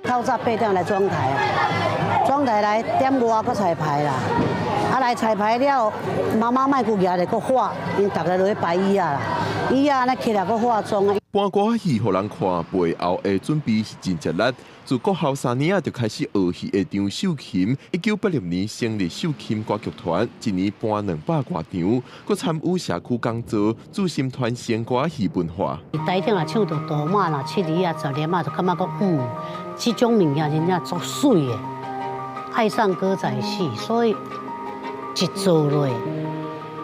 [SPEAKER 19] 透早8點來裝台啊，裝台來點外閣彩排啦，啊來彩排了，媽媽麥閣舉來閣畫，𪜶逐个落去排椅仔啦，椅仔按呢起來閣化妝啊。
[SPEAKER 20] 搬歌戲予人看，背後的準備是真吃力。自國校3年仔就開始學戲的張秀琴，1986年成立秀琴歌劇團，一年搬200外場，閣參與社區講座，注心傳承歌戲文化。
[SPEAKER 19] 台頂若唱著哆碼啦、七字啊、十連仔，就感覺講，這種物件真正足媠的，愛上歌仔戲，所以一做落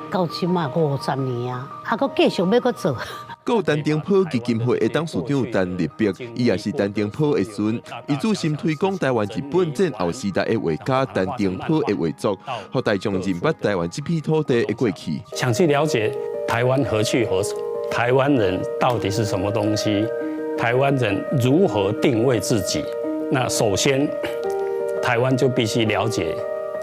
[SPEAKER 19] 到這馬50年啊，啊，閣繼續欲閣做。
[SPEAKER 20] 閣有陳澄波基金會的董事長陳立碧，伊也是陳澄波的孫，伊注心推廣台灣日本戰後時代的畫家陳澄波的畫作，予大眾認捌台灣這片土地的過去。
[SPEAKER 21] 想去了解台灣何去何從，台灣人到底是什麼東西？台灣人如何定位自己？那首先，台灣就必須了解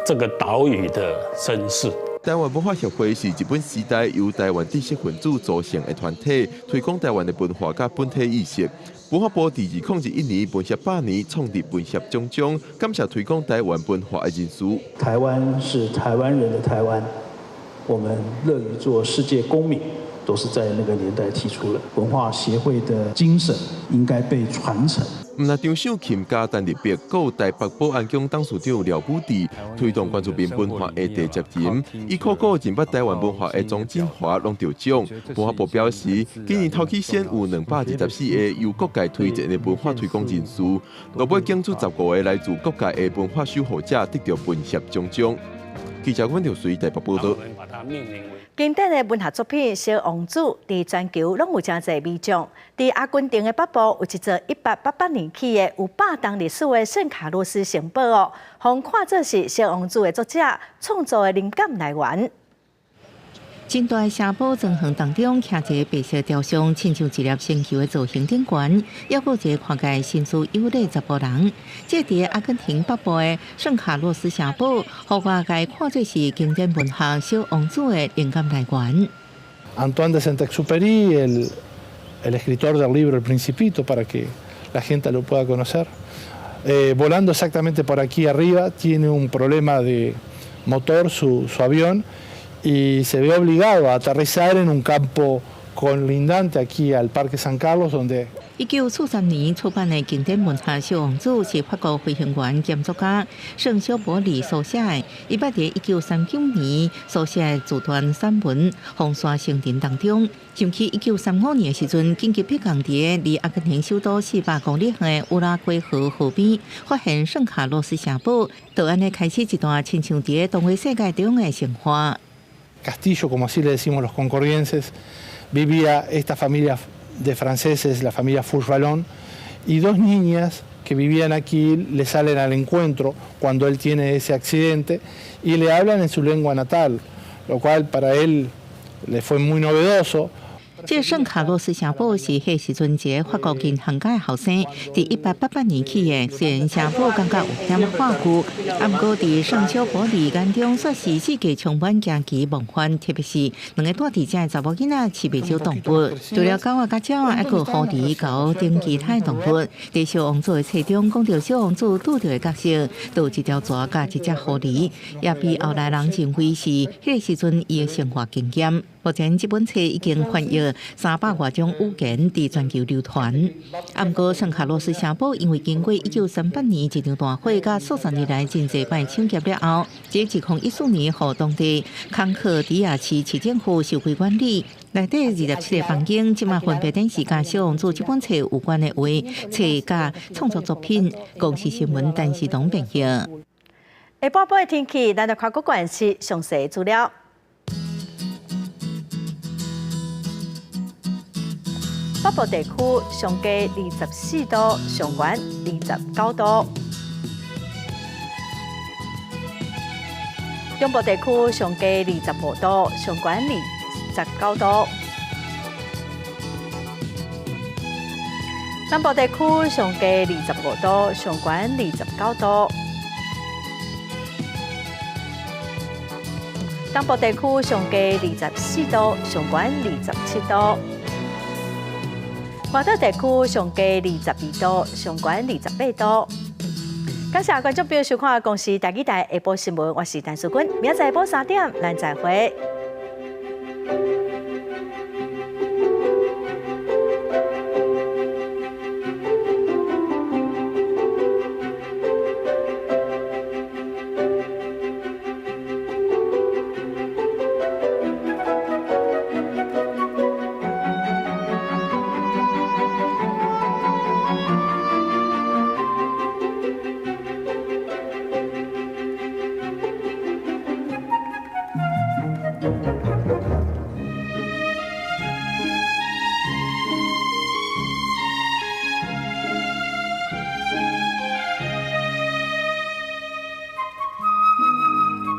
[SPEAKER 21] 這個島嶼的身世。
[SPEAKER 20] 台灣文化協會是日本時代由台灣知識分子組成的團體，推廣台灣的文化佮本體意識。文化部佇2021年文協百年創立文協獎章，感謝推廣台灣文化的人士。
[SPEAKER 22] 台灣是台灣人的台灣，我們樂於做世界公民，都是在那個年代提出了文化協會的精神應該被傳承。
[SPEAKER 20] 毋但張秀琴佮陳立碧，閣有台北保安宮董事長廖武智，推動原住民文化的締結人，伊考古認捌台灣文化的莊振華攏得獎。文化部表示，今年頭起先有224個由各界推薦的文化推廣人士，落尾揀出15個來自各界的文化守護者得著文協獎章。記者溫條水台北報道。
[SPEAKER 1] 經典的文學作品《小王子》佇全球攏有誠濟迷眾。佇阿根廷的北部有一座1888年起的有100冬歷史的聖卡洛斯城堡哦，予看做是《小王子》的作者創作的靈感來源。
[SPEAKER 6] 真大的城堡莊園當中，徛一個白色雕像，親像一粒星球的造型頂懸，猶閣有一個看起來身姿有禮查埔人。這佇阿根廷北部的聖卡洛斯城堡，予外界看做是經典文學《小王子》的靈感來源。
[SPEAKER 16] Antoine de Saint-Exupéry, el escritor del libro El Principito, para que la gente lo pueda conocer, volando exactamente por aquí arriba, tiene un problema de motor su avión y se ve obligado a aterrizar en un campo colindante aquí al Parque San Carlos, donde
[SPEAKER 6] 1943年出版的經典文學《小王子》是法國飛行員兼作家聖修伯里所寫的。伊捌佇1939年所寫的自傳散文《風沙星辰》當中，想起1935年的時陣，緊急迫降佇離阿根廷首都400公里遠的烏拉圭河河邊，發現聖卡洛斯城堡，就按呢開始一段親像佇童話世界中的神話。
[SPEAKER 16] Castillo, como así le decimos los concordienses, vivía esta familia de franceses, la familia Fouche-Vallon, y dos niñas que vivían aquí le salen al encuentro cuando él tiene ese accidente y le hablan en su lengua natal, lo cual para él le fue muy novedoso.
[SPEAKER 6] 這個聖卡洛斯城堡是彼時陣一個法國銀行家的後生，佇1888年起的。雖然城堡感覺有點破舊，啊，毋過佇聖修伯里眼中，煞是世界充滿驚奇夢幻，特別是兩个蹛佇遮的查某囡仔飼袂少動物，除了狗仔佮鳥仔，猶閣有狐狸、猴等其他動物。佇小王子的冊中講著小王子拄著的角色，就有一條蛇佮一隻狐狸，也被後來人認為是彼個時陣伊的生活經驗。目前這本冊已經翻譯300外種語言，佇全球流傳。啊，毋過聖卡洛斯城堡因為經過1938年一場大火，佮數十年來真濟擺搶劫了後，這2014年予當地康克迪亞市市政府收歸管理。內底27個房間，這馬分別展示佮小王子這本冊有關的畫冊佮創作作品。公視新聞陳世東編譯。
[SPEAKER 1] 下晡晡的天氣，咱來看各縣市詳細資料。北部地區上低24度，上懸29度；中部地區上低25度，上懸29度；南部地區上低25度，上懸29度；東部地區上低24度，上懸27度。外島地區上低22度，上懸28度。感謝觀眾朋友收看《公視台語台》下晡新聞，我是陳淑君，明仔載下晡3點，咱再會。